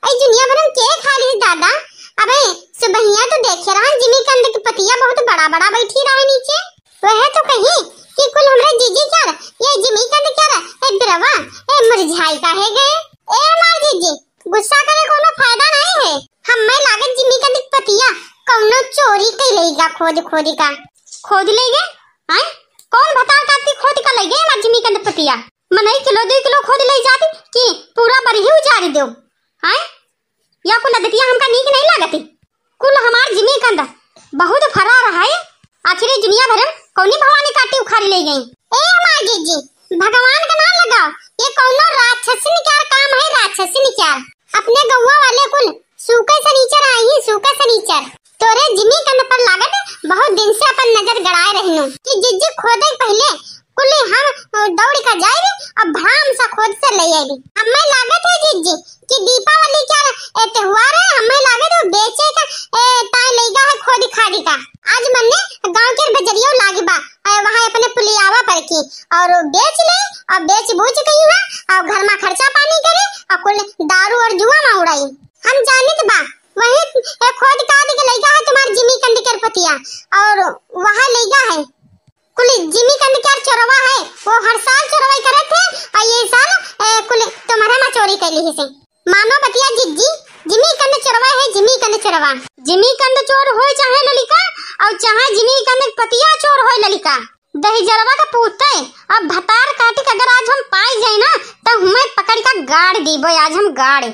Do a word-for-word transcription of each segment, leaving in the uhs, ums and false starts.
अई जुनिया भरन के खा ली दादा। अबे सुबहिया तो देखे रहन जिमीकंद के पतिया बहुत बड़ा बड़ा बैठी रहे नीचे। वह तो कही कि कुल हमरे जिज्जी क्या रे, ये जिमीकंद क्या रे, ए बिरवा, ए मुरझाई काहे गए? ए हमार जिज्जी, गुस्सा करे कोनो फायदा नहीं है। हमें लागत जिमीकंद के पतिया कौनो चोरी कई लेगा खोद खोद का। खोद ले गए? आए? कौन भतार काटी खोद का ले गए हमार जिमीकंद के पतिया? मनई किलो दो किलो खोद ले जाती कि पूरा बरही उजारी दो? आए? या कुल अदतिया हमका नीक नहीं लागती। कुल हमार जिमीकंद बहुत फरार है। आखिर ई दुनिया भर में कौनी भवानी काटी उखाड़ी ले गई? ए हमार जिज्जी, भगवान का नाम लगाओ, ये कौनो राक्षसिन क्या काम है, राक्षसिन क्या? अपने गौवा वाले कुल सूखे सनीचर आई ही, सूखे सनीचर। तोरे जिमीकंद पर लागत बहुत दिन से अपन नजर गड़ाए रहनू कि जिज्जी खोदे पहले कुल हम, अ, दौड़ का जाइबे और भड़ाम सा खोद से ले आइबे। हमें लागत है जिज्जी कि दीपावली का, ए, त्योहार है, हमें लागत है बेचे का, ए, ताई लेगा है खोद खादी का। आज मन्ने गांव के बजरियो लागी बा, ए, वहाँ अपने पुलियावा पर की और बेच ले और बेच बूझ गई है और घर में खर्चा पानी करे और कुल दारू और जुआ में उड़ाई। हम जानित बा वही, ए, खोद खादी के लेगा है तुम्हार जिमीकंद के पतिया और वहाँ लेगा है। कुल जिमीकंद क्या चोरवा है, वो हर साल चोरवाई करत है, और ये साल, ए, कुल तुम्हारे माँ चोरी कर ली से। मानो बतिया जिज्जी, जिमीकंद चोरवा है, जिमीकंद चोरवा। जिमीकंद चोर होय चाहे ललिका, और चाहे जिमीकंद पतिया चोर होय ललिका, दहिजरवा का पूते, अब भतार काटी के अगर आज हम पाई जाए ना, तो हमें पकड़ का गाड़ दीबो आज हम गाड़।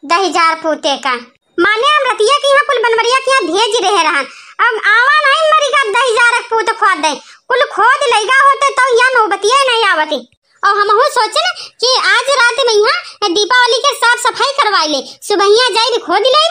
दहिजार पूते का। माने हम रतिया के यहाँ कुल बनवरिया के यहाँ भेज रहे रहन। अब आवा नहीं मरी का दहिजार के पूत खोद दे। कुल खोद लइगा होते तो यहाँ नौबतिया नहीं आवती। और हमहू सोचन कि आज रात में यहाँ दीपावली के साफ सफाई करवाई ले। सुबहिया जाई भी खोद ले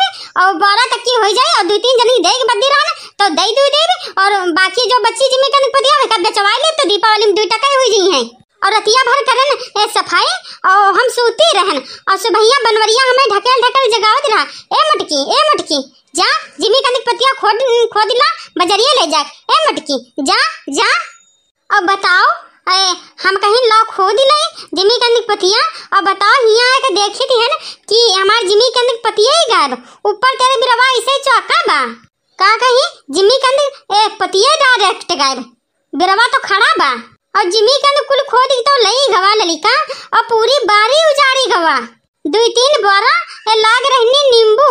और बारह तक की हो जाए और दो तीन जनी देख बदी रहन तो दे दू दे और बाकी जो बच्ची जिम्मे कन पतिया है कब बेचवाई ले तो दीपावली में दो टका हो जाई है। और रतिया भर करन, ए, सफाई, और हम सूती रहन, और सुबहिया बनवरिया हमें ढकेल ढकेल जगावत रहा, "ए मोटकी, ए मोटकी, जा, जिमी कनिक पतिया खोद, खोद ला, बजरिया ले जा, ए मोटकी, जा, जा।" और बताओ, ए, हम कहीं ला खोद ले, जिमी कनिक पतिया, और बताओ, हियाँ आके देखी थी है ना, कि हमार जिमी कनिक पतिया ही गायब, ऊपर तेरे बिरवा ऐसे ही चौका बा। का कही, जिमी कनिक, ए, पतिया direct गायब। बिरवा तो खड़ा बा और जिमी कन कुल खोद के तो लई गवा ललिका और पूरी बारी उजाड़ी गवा। दुई तीन बोरा ए लाग रहनी नींबू,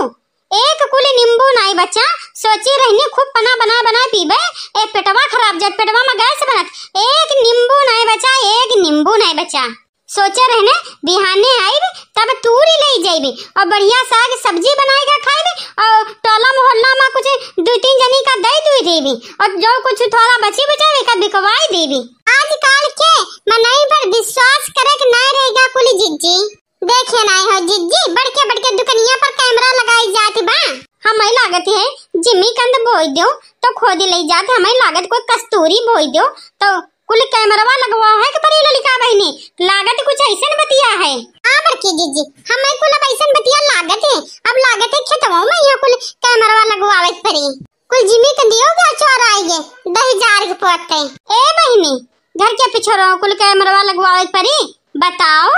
एक कुल नींबू नाई बचा। सोची रहनी खूब पना बना बना पीबे, ए पेटवा खराब जात, पेटवा में गैस बनत, एक नींबू नाई बचा, एक नींबू नाई बचा। सोचे रहने बिहाने आइब तब तूरी ले जाइबे और बढ़िया साग सब्जी बनाए के खाइबे और टोला मोहल्ला में कुछ दो तीन जनी का दे दुई देबे और जो कुछ थोड़ा बची बचावे का बिकवाई देबे। आजकल के मनई पर विश्वास करे के नाय रहेगा कुली जिज्जी। देखे नाय हो जिज्जी, बड़के बड़के दुकनिया पर कैमरा लगाई जात बा। हमें लागत है जिमी कंद बोई दो तो खोदी ले जात, हमें लागत कोई कस्तूरी बोई दो तो कुल कैमरवा लगवा है के परी ललिका बहिनी, लागत कुछ ऐसन बतिया है। हाँ बड़की जिज्जी, हमें कुल अब ऐसन बतिया लागत है। अब लागत है खेतवा में यहाँ कुल कैमरवा लगवावे के परी। कुल जिमी कंदियो का चोर आएगे दही जार के पोते। ए बहिनी, घर के पिछोरो कुल कैमरवा लगवावे के परी, बताओ।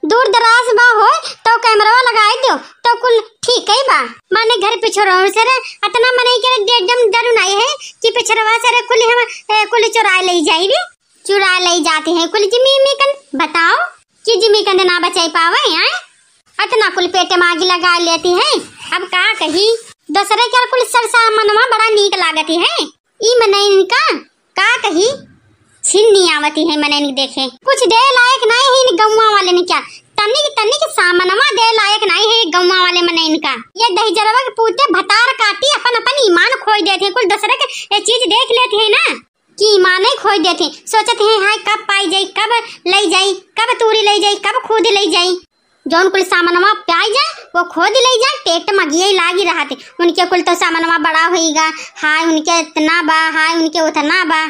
दूर दराज बा होय तो कैमरवा लगाई दो तो कुल ठीक है बा। माने घर पिछोरो से रे अतना मनई के एकदम डर नहीं है कि पिछरवा से रे कुल हम, ए, कुल चुरा ले जाई भी, चुरा ले जाते हैं कुल जिमी में कन। बताओ कि जिमी कंद ना बचाई पावे, आए? अतना कुल पेट में आगी लगा लेती है। अब का कही, दूसरे के कुल सरसा मनवा बड़ा नीक लागती है। ई मनई इनका का कही, छिन्नी आवती है मनई इनके देखे। कुछ दे लायक नहीं है इन गौवा वाले ने क्या, तनिक तनिक सामनवा दे लायक नहीं है गौवा वाले मनई इनका। ये दहिजरवा के पूते भतार काटी अपन अपन ईमान खोई देते हैं। कुल दूसरे के ये चीज देख लेते हैं ना कि ईमाने खोई देते हैं। सोचते हैं हाय कब पाई जाई, कब ले जाई, कब तूरी ले जाई, कब खोद ले जाई। जौन कुल सामनवा पाई जाए वो खोद ले जाए, पेट में गिये लागी रहते। उनके कुल तो सामनवा बड़ा होईगा, हाय उनके इतना बा, हाय उनके उतना बा,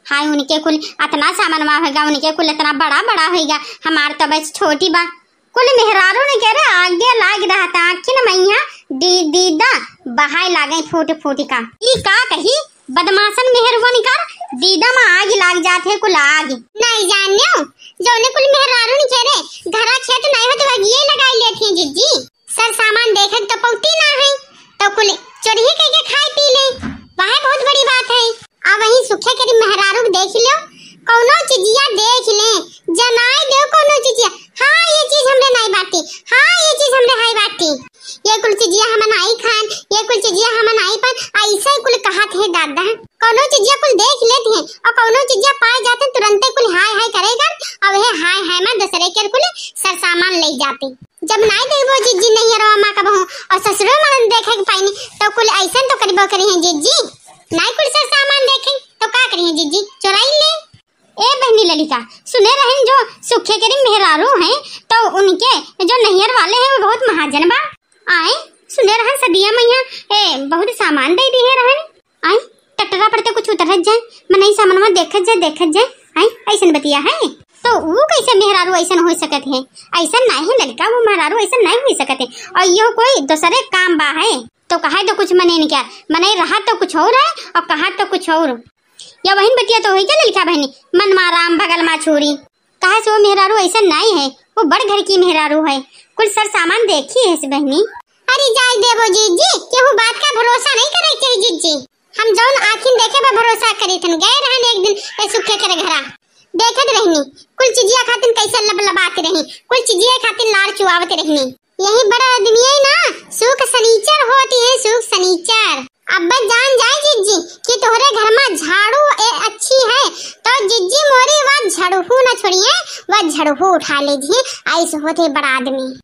हाय उनके कुल अतना सामनवा होगा, उनके कुल इतना बड़ा बड़ा होईगा, हमार तो बस छोटी बा। कुल मेहरारू ने के रे आगे लाग रहता, आखिन मैया दी-, दीदा बहाए लागे फूट फूट का। ई का कही, बदमाशन मेहरवन कर, दीदा में आग लाग जात है कुल आग। नहीं जान्यो, जौने कुल मेहरारू ने के रे घरा खेत नहीं हो तो आगिए लगाई लेत हैं जिज्जी। सर हाँ, ये चीज हमरे हाई बाटी, ये कुल चीजिया हम नाई खान, ये कुल चीजिया हम नाई पान, ऐसे कुल कहत है दादा। कौनो चीजिया कुल देख लेत हैं और कौनो चीजिया पाए जाते हैं, तुरंते कुल हाय हाय करेगा। और ये हाय हाय मा दूसरे के कुल सरसामान ले जाते। जब नाई देखबो जिज्जी नैहरवा मा कबहूँ और ससुरो मा देखे के पाइनी, तो कुल ऐसन तो करबो करी हैं जिज्जी। नाई कुल सरसामान देखे तो का करी हैं जिज्जी, चोराई ले। ए बहनी ललिका, सुने रहन जो सुखे केरी मेहरारू हैं, तो उनके जो नैहर वाले हैं वो बहुत महाजन बा। आए, सुने रहन सदिया मैया, ए, बहुत सामान दे दिए रहन। आए, टटरा पर ते कुछ उतरत जाए, मनई सामानवा देखत जाए, देखत जाए। आए, ऐसन बतिया है, तो वो कैसे मेहरारू ऐसन हो सकत है? ऐसन नाई है लड़का, वो मेहरारू ऐसन नाई हो सकत है। और यो कोई दूसरे काम बा है, तो कहा तो कुछ मने नहीं क्या, मनई रहा तो कुछ और है और कहा तो कुछ और। या वही बतिया तो होई क्या लड़का बहनी, मन मा राम बगल मा छुरी। काहे से वो मेहरारू ऐसन नाई है, वो बड़ घर की मेहरारू है, कुल सर सामान देखी है से बहनी। अरे जाए देबो जिज्जी, केहू बात का भरोसा नहीं करे के जिज्जी। हम जौन आँखिन देखे बा भरोसा करी थन। गए रहन एक दिन ए सुखे केरे घरा, देखत रहनी कुल चिजिया खातिन कैसे लबलबात रही, कुल चिजिया खातिन लाड़ चुआवत रहनी। यही बड़ा आदमी है ना, सुख सनीचर होती है, सुख सनीचर। अब जान जाए जिज्जी कि तोहरे घर मा झाड़ू ए अच्छी है, तो जिज्जी मोरी वह झड़हू ना छोड़िए, वह झड़हू उठा लीजिए, ऐसे होते बड़ा आदमी।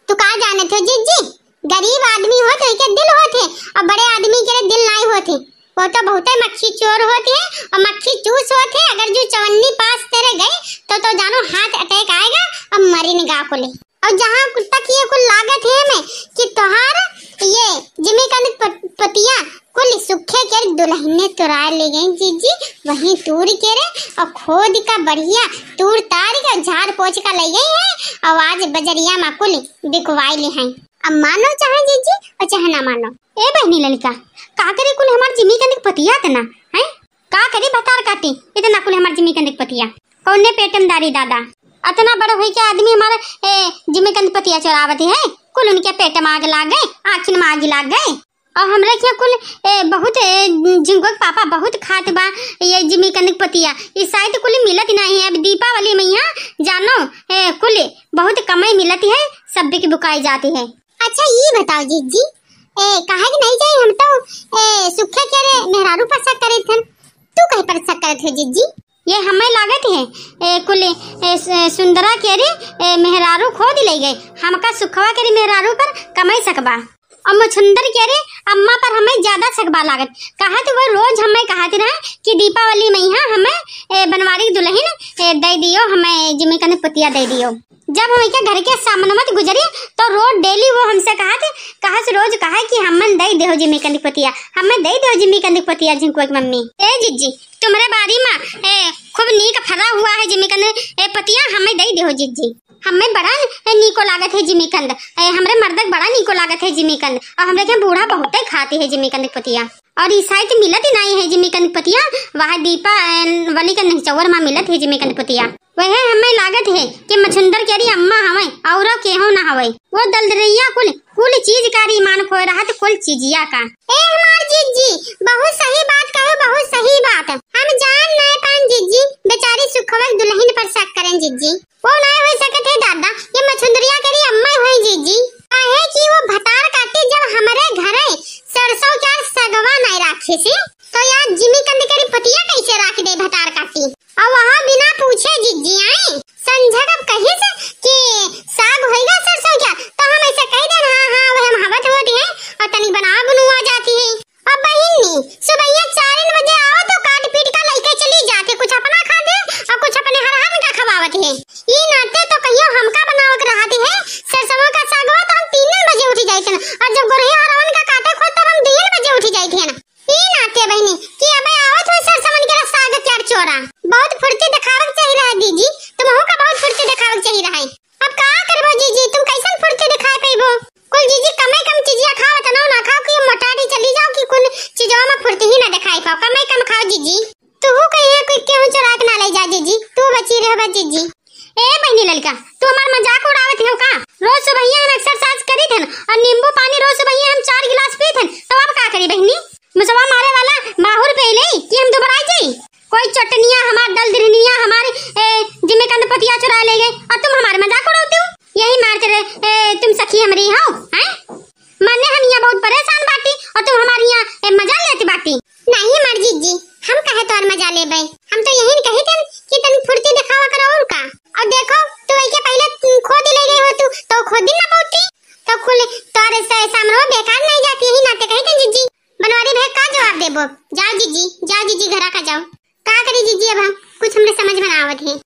तू का जानत हो जिज्जी, गरीब आदमी होत है के दिल होत है, और बड़े आदमी के दिल नाई होत है। वो तो बहुते मक्खी चोर होत है और मक्खी चूस होत है। अगर जो चवन्नी पास तेरे गए तो, तो जानो heart attack आएगा, अब मरी निगाह को ले। और जहाँ तक ये कुल लागत है हमें कि तोहार ये जिमीकंद प-, पतिया कुल सुखे के दुल्हने तोराए ले गई जिज्जी, वहीं तूर के रे और खोद का बढ़िया तूर तार के झाड़ पोछ का ले गई है। और आज बजरिया मा कुल बिकवाई ले हैं। अब मानो चाहे जिज्जी और चाहे ना मानो। ए बहनी ललिका, का करे कुल हमार जिमीकंद के पतिया इतना, हैं? का करी भतार काटी, इतना कुल हमार जिमीकंद के पतिया? कौने पेटम दारी दादा? अतना बड़ होई के आदमी हमार, ए, जिमीकंद पतिया चोरावत है, कुल उनके पेट मा आग लाग गए, आँखिन मा आग लाग गए। और हमरे के कुल, ए, बहुत, ए, झिंगुआ के पापा बहुत खात बा ये जिमीकंद के पतिया। ई साइत कुल मिलत नहीं है। अब दीपावली मा यहाँ जानो, ए, कुल बहुत कमई मिलत है, सब बिक बुकाई जाती है। अच्छा, ई बताओ जिज्जी, ए, काहे के नहीं जाई? हम तो, ए, सुखे के रे मेहरारू पर शक करे थन, तू कहे पर शक करत है जिज्जी? ये हमें लागत है, ए, कुल, ए, स-, सुंदरा के रे, ए, मेहरारू खोद ले गए, हमका सुखवा के रे मेहरारू पर कमई शक बा। और मछुंदर के रे अम्मा पर हमें ज्यादा शक बा लागत। कहा तो वो रोज हमें कहत रहे कि दीपावली मा यहाँ हमें, ए, बनवारी दुल्हन, ए, दे दियो, हमें जिमीकंद पतिया दे दियो। जब हम इनके घर के सामने मत गुजरी, तो रोज daily वो हमसे कहा थे, कहा से रोज कहा कि हमन दे देहो जिमीकंद पतिया, हमें दे देहो जिमीकंद पतिया, झिंकुआ की मम्मी। ए जिज्जी, तुम्हरे बारी मा, ए, खूब नीक फरा हुआ है जिमीकंद, ए, पतिया, हमें दे देहो जिज्जी। हमें बड़ा, ए, नीको लागत है जिमीकंद, ए, हमरे मर्दक बड़ा नीको लागत है जिमीकंद, और हमरे के बूढ़ा बहुते खाती है जिमीकंद पतिया। और ई साइत मिलत ही नाई है जिमीकंद पतिया, वह दीपा, ए, वली के नहचौर मा मिलत है जिमीकंद पतिया। वह हमें लागत है कि मछुंदर के री अम्मा हवे, और केहू ना हवे। वो दलदरैया कुल, कुल चीज का री मान खोए रहत, कुल चीजिया का। ए हमार जिज्जी, बहुत सही बात कहे, बहुत सही बात। हम जान नाय पान जिज्जी, बेचारी सुखवा के दुल्हन पर शक करें जिज्जी। वो नाय हो सकत है दादा, ये मछुंदरिया के री अम्मा होई जिज्जी। काहे कि वो भतार काटी जब हमरे घरे सरसों के सगवा नाय राखे से, तो यार जिमीकंद के री पतिया कैसे राख दे भतार काटी? और वहाँ बिना पूछे जिज्जी आई। संझा कब कही से कि साग होइगा सरसों क्या, तो हम ऐसे कह देन, "हाँ, हाँ, वह हम हवत होती है और तनी बना बनवा जाती है।" अब बहिनी, सुबहिया चार बजे आओ तो काट पीट का लइके चली जाते, कुछ अपना खा दे और कुछ अपने हरहन का खवावत है। ई नाते तो कहियो हमका बनावत रहती है, सर रही हो, हैं? मने हम यहाँ बहुत परेशान बाटी और तू हमारे यहाँ ए, मजा लेती बाटी। नहीं हमार जीजी, हम काहे तोर मजा लेबे? हम तो यही कही थी कि तनी फुर्ती दिखावा करो और का। और देखो, तू वही के पहले खोदी ले गई हो तू, तो खोदी ना पौती, तो कुल तोरे से सामरो बेकार नहीं जाती, यही नाते कही थी जीजी। बनवारी भैया का जवाब देबो? जाओ जीजी, जाओ जीजी, घरा का जाओ। का करी जीजी, अब हम कुछ हमरे समझ में ना आवत है।